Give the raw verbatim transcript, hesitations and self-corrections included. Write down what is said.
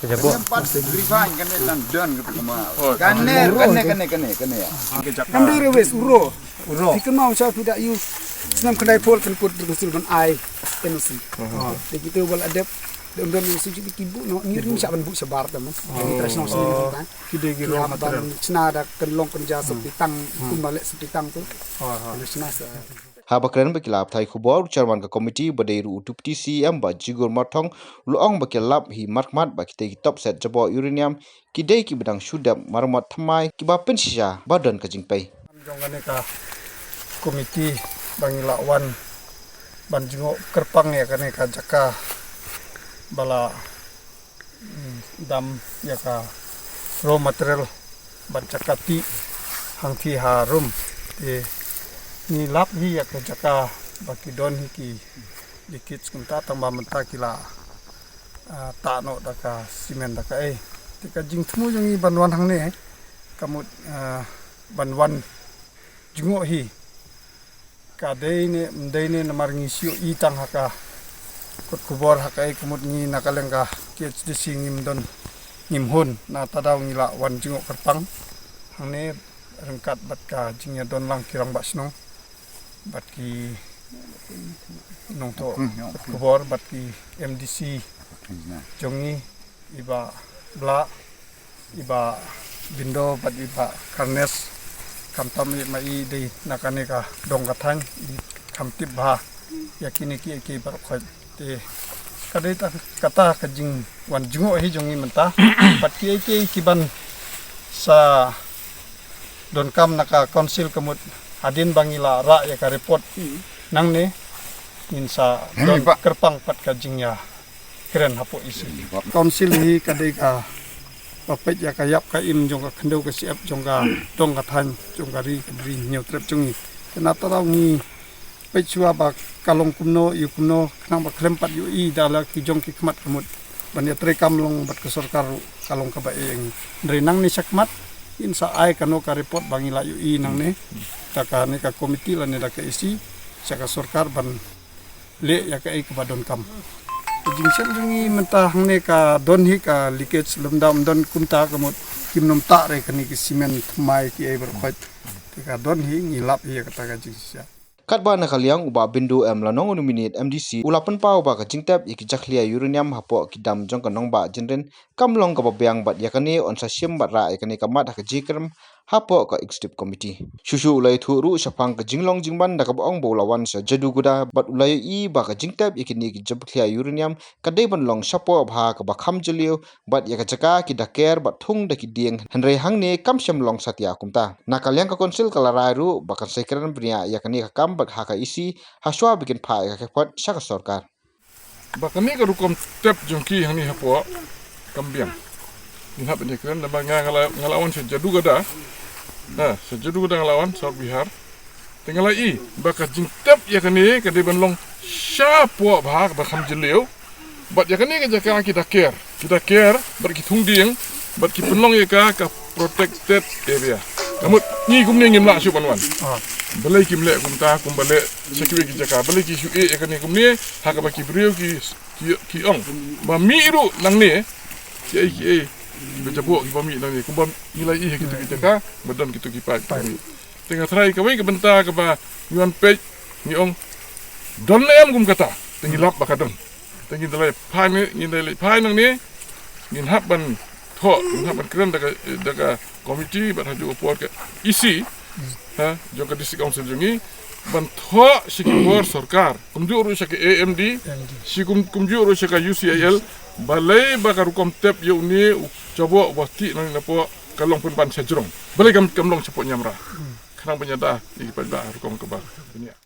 Kane pat se verify kane tang don kata kuma. Kane, kane, kane, kane, kane ya. Kam dei re wes uro. Uro. Phi kynmaw sha phi da ïoh. Snem khyndai phew kan kut dei council ban ai N O C. Te kita wal adep. Dei don N O C ki buh noh. Ngi ring sha ban buh shabar tam. International sini. Ki dei ki raw material. Chna da kan long kan ja sep tang. Kum ba leh sep tang tu. Chna sa. Haba kren bad ki lad pathai khubor, u chairman ka komiti ba dei ruh u Deputy C E M Bah Jigur Marthong, u la ong ba ki lap hi markhmat ba kitei ki top set jaboh uranium ki dei kiba dang shu dep maramot thymmai kiba pynshisha ba don ka jingpei. Jong kane ka komiti ba ngi la wan ban jngoh kyrpang ïa kane ka jaka ba la mm, dam ïa ka raw material bad jaka tih hangthie harum. Te ngi lap hi ïa ka jaka ba ki don hi ki leakage kumta tang ba mynta ki la, ah, tah noh da ka cement da kaei. Te ka jingthmu jong ngi ban wan hangne ka mut, ah, ban wan jngoh hi. Ka dei ne, ym dei ne namar ngi shu ïohi tang ha ka kot khubor ha kaei ka mut ngi na ka liang ka K H D C ngim don ngim hun, nangta daw ngi la wan jngoh kyrpang hangne ryngkat bad ka jingïadon lang ki rangbah shnong bad ki nongthoh kot khubor bad ki M D C jong ngi i Bah Blah, i Bah Bindo bad i Bah Karnes, khamtam i ma i dei na kane ka dong ka thaiñ, i kham tip bha ïa kine kiei kiei baroh khoit. Te ka dei ta kata ka jingwan jngoh hi jong ngi mynta bad kiei kiei kiban sa donkam na ka council ka mut hadien ba ngi la rah ïa ka report nangne ngin sa don kyrpang pat ka jingïa kren hapoh E C. Council hi ka dei kaba peit ïa ka ïap ka im jong ka khyndew ka shyiap jong ka dong ka thaiñ jong ka ri ka bri Hynñiewtrep jong ngi. Te nangta daw ngi peit shuwa ba ka long kumno ïa kumno khnang ba khlem pat ïohi da la ki jong ki khmat ka mut ban ïatreikam long bad ka sorkar ruh ka long kaba eh ïa ngi. Hynrei nangne shakhmat ngin sa ai kano ka report ba ngi la ïohi nangne da kane ka komiti lane da ka E C sha ka sorkar ban leh ïa kaei kaba donkam. Ka jingshem jong ngi mynta hangne ka don hi ka leakage, lymda ym don kumta ka mut kim nym tah re kane ki cement thymmai kiei baroh khoit. Te ka don hi, ngi lap hi ïa kata ka jingshisha. Katba na ka liang u Bah Bindu M Lanong, u nominate M D C, u la pynpaw ba ka jingtep ïa ki jakhlia uranium hapoh ki dam jong ka nongbah Jynrin kam long kaba biang bad ïa kane yn sa shim bad rah ïa kane ka mat ha ka jingkren hapoh ka executive committee. Shuh shuh u la ïathuh ruh shaphang ka jinglong jingman da kaba ong ba u la wan sha Jaduguda bad u la ïohi ba ka jingtep ïa kine ki jakhlia uranium ka dei ban long shapoh bha kaba kham jylliew bad ïa ka jaka ki daker bad thung da ki dieng, hynrei hangne kam shym long satia kumta. Na ka liang ka council ka la rai ruh ba kan sa kren bniah ïa kane ka kam bad ha ka E C ha shuwa ba kin phah ïa ka khot sha ka sorkar. Ba kane ka rukom tep jong ki hangne hapoh kam biang. Ngin hap ban ïakren namar nga nga la, nga la wan sha Jaduguda. Ha, sha Jaduguda nga la wan, South Bihar. Te nga la i ba ka jingtep ïa kane ka dei ban long shapoh bha kaba kham jylliew. Bad ïa kane ka jaka ki daker, ki daker bad ki thung dieng bad ki pynlong ïa ka ka protected area. Ka mut ngi kumne ngim lah shuh ban wan. Balei kim leh kumta, kumba leh sha kiwei ki jaka, balei ki shu ïeh ïa kane kumne, ha kaba ki briew ki, ki, ki ong ba mih ruh nangne, kiei kiei kiba jaboh kiba mih nangne, kumba ngi la i ha kito ki jaka ba don kito ki paip kiba mih. Te nga tharai kawei ka bynta kaba ngi wan peit ngi ong don ne em kum kata, te ngi lap ba ka don. Te ngi da leit phai ne, ngi da leit phai nangne, ngin hap ban thoh, ngin hap ban kren da ka, da ka komiti, ban ha ju por ka E C, ha, jong ka District Council jong ngi, ban thoh sha ki bor sorkar, kumjuh ruh sha ka A M D, shi kum, kumjuh ruh sha ka U C I L, balei ba ka rukom tep ïa une u chaboh uba tih nangne napoh ka long pynban sha jrong. Balei kam, kam long shapoh Niamra. Khnang ban ïada ïa ki paidbah rukom kaba bniah.